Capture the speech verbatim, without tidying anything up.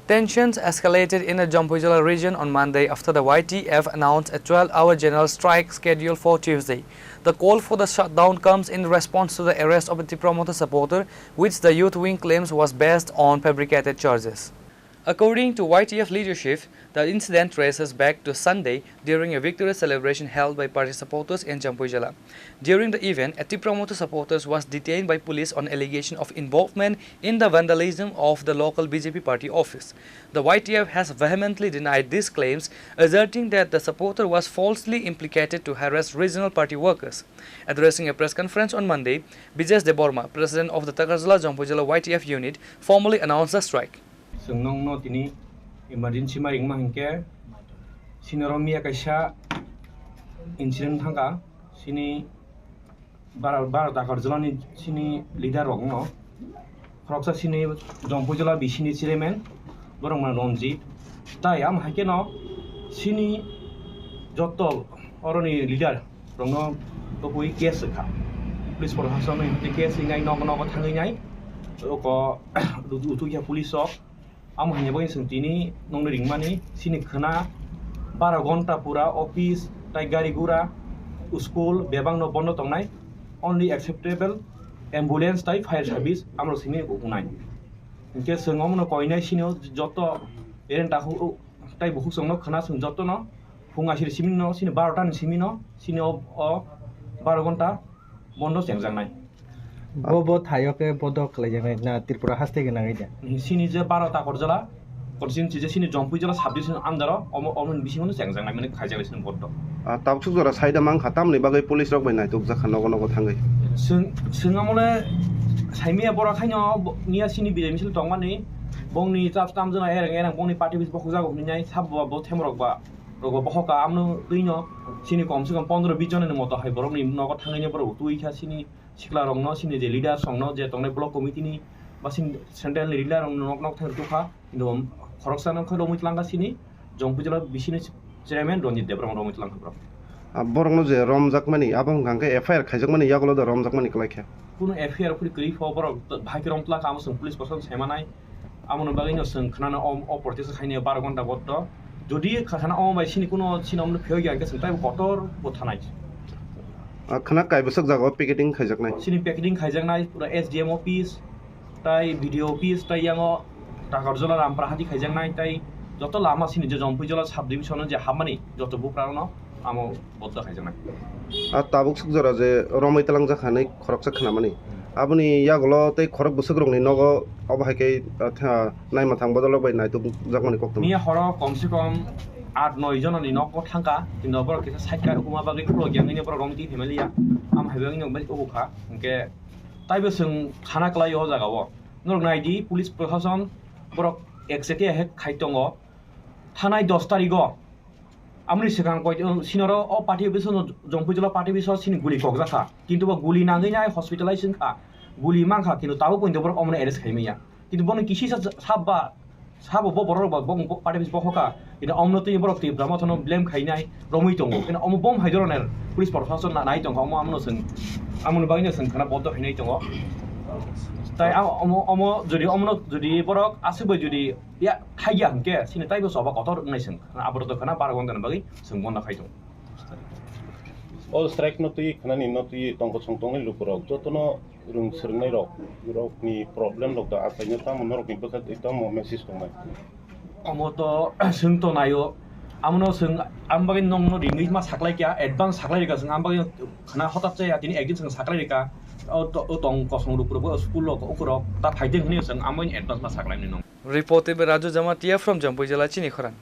Tensions escalated in the Jampuijala region on Monday after the Y T F announced a twelve-hour general strike scheduled for Tuesday. The call for the shutdown comes in response to the arrest of a Tipra Motha supporter, which the youth wing claims was based on fabricated charges. According to Y T F leadership, the incident traces back to Sunday during a victory celebration held by party supporters in Jampuijala. During the event, a Tipra Motha supporter was detained by police on allegation of involvement in the vandalism of the local B J P party office. The Y T F has vehemently denied these claims, asserting that the supporter was falsely implicated to harass regional party workers. Addressing a press conference on Monday, Bijesh Debbarma, president of the Takarjala Jampuijala Y T F unit, formally announced the strike. Chwng nokno tini emergency ma ringma hinkhe, sini oro miya kaisa incident thangkha, sini bara, bara Takarjalani sini leader rokno, khoroksa sini Jampuijala bisini chairman, borok mane Ranjit, tai am haikhe no sini joto oroni leader rokno topui case wngkha. Police proshasonni hwnkhe case wngnai nogo nogo thangwi nai. Oko utu utu khe police rok. Amo hwnwi bagwi chwng tini nokni ringmani sini khwna baro ghonta pura office tai gari gura, school bebakno bondo tongnai. Only acceptable ambulance tai fire service amrok simi wngnai. Hinkhe chwng omono koinai sini joto ereng takhuk tai bukhuk chwngno khwna chwng jotono phung aisiri simino, sini barota ni simino, sini o, o baro ghonta bondo chengjaknai. Bo, bo thaio khe bodo khlaijaknai na Tripura haste gwnangwi da? Sini je baro Takarjala constituency je sini Jampuijala subdivision under o, omo, omo ni bisingo no chengjaknai, mane khaijaknai sini bondo. Ah, tabuk suk jora saida mankha, tamni bagwi police rok bai naitukjakha nogo nogo thangwi? Chwng, chwng amole saimaya borok haino bo, niya sini bijai misil tongmani, bongni chap tamjona ereng ereng bongni party bis bokhokjago hwnwi nai sabo bo themrok ba. Rogo bohoka amno twino sini kom se kom pondro bis jona ni moto hai borok ni nogo thangwi borok twi kha sini sikla rok no sini je leader song no je tongnai block committee ni ba sini central ni leader rok nok nok thang tukha. Ino khoroksa no khe romwi tlangkha sini Jampuijala bisini chairman Ranjit Debbarma romwi tlangkha borok. Ah, borok no je romjakmani abo hwnkha khe F I R khaijakmani yagulo da romjakmani kwlai khe. Kuno F I R phuri kwrwi pho borok bahai khe rom tlangkha amo chwng police proshasano saimanai. Amoni bagwi no chwng khwnano o, o protest khainai baro ghonta boddo. Jodi kha-, khana omo bai sini kuno sini omo phiyok ya hwnkhe chwng taibo kotor bo thanai. Ah, khwna kaibwswk jagao picketing khaijaknai? Sini picketing khaijaknai pura S D M office, tai B D O office, tai yango Takarjala Rampara hati khaijaknai, tai joto lama sini je Jampuijala sub division je hapmani joto buprano amo boddo khaijaknai. Ah, tabuk suk jora je romwi tlangjak hinwi khoroksa khwnamani. Hmm. Aboni yagulo tei khorok bwswk rokni nogo obo hai khe, ah, tha-, naima thang bodol rok bai naituk jakmani kok tong. Miya horo kom se kom aat noi jononi nogo thangkha, kintu borok kisa side khe hukuma bagwi khulok yang hwnwi borok romwi twi phaimaliya. Am hai bagwi no bai obo kha. Hwnkhe taibo chwng sana kwlai o jaga o. Norok nai di, police proshashan borok ek se khe hai khai tongo. Thanai dos tarikh o Amoni swkang koi, uh, sinoro o party office no Jampuijala party office o sini guli kokjakha. Kintu bo guli nangwi nai hospitalize wngkha. Guli mankha, kintu tabuk pointo borok omono arrest khaimaya. Kintu bono kisisa sa-, sabba, sabo bo borok ba, bo party office bohoka. Kintu omono twi borok Tipra Motha no blame khainai romwi tongo. Kintu omo bom hai dhoroner police proshashan na-, nai tongkha. Omo amono chwng, amoni bagwino chwng khana boddo khainai tongo. Tai a-, omo, omo jodi omono jodi borok aswk bai jodi ya, thaiya hwnkhe sini taibo choba kotor wngnai chwng. Aborok to khana baro ghonta ni bagwi chwng bondo khai tongo. O strike no twi khnani no twi tongkosong tongnai lukurok jotono rwng swrwngnai rok, rokni problem rok da achaino tamo norokni bwkha tamo message tongnai. Omo to chwng to naio, amono chwng am bagwi nongno ringwi ma saklai kya, advance saklai rika chwng am bagwi khna hotak chaya tini ekdin chwng saklai rika. O to, o tong kosong lukurok bo school rok ukurok ta phaiteng hwnwi chwng amoni advance ma saklai nong. Reported by Raju Jamatia from Jampuijala, Chini Khorang.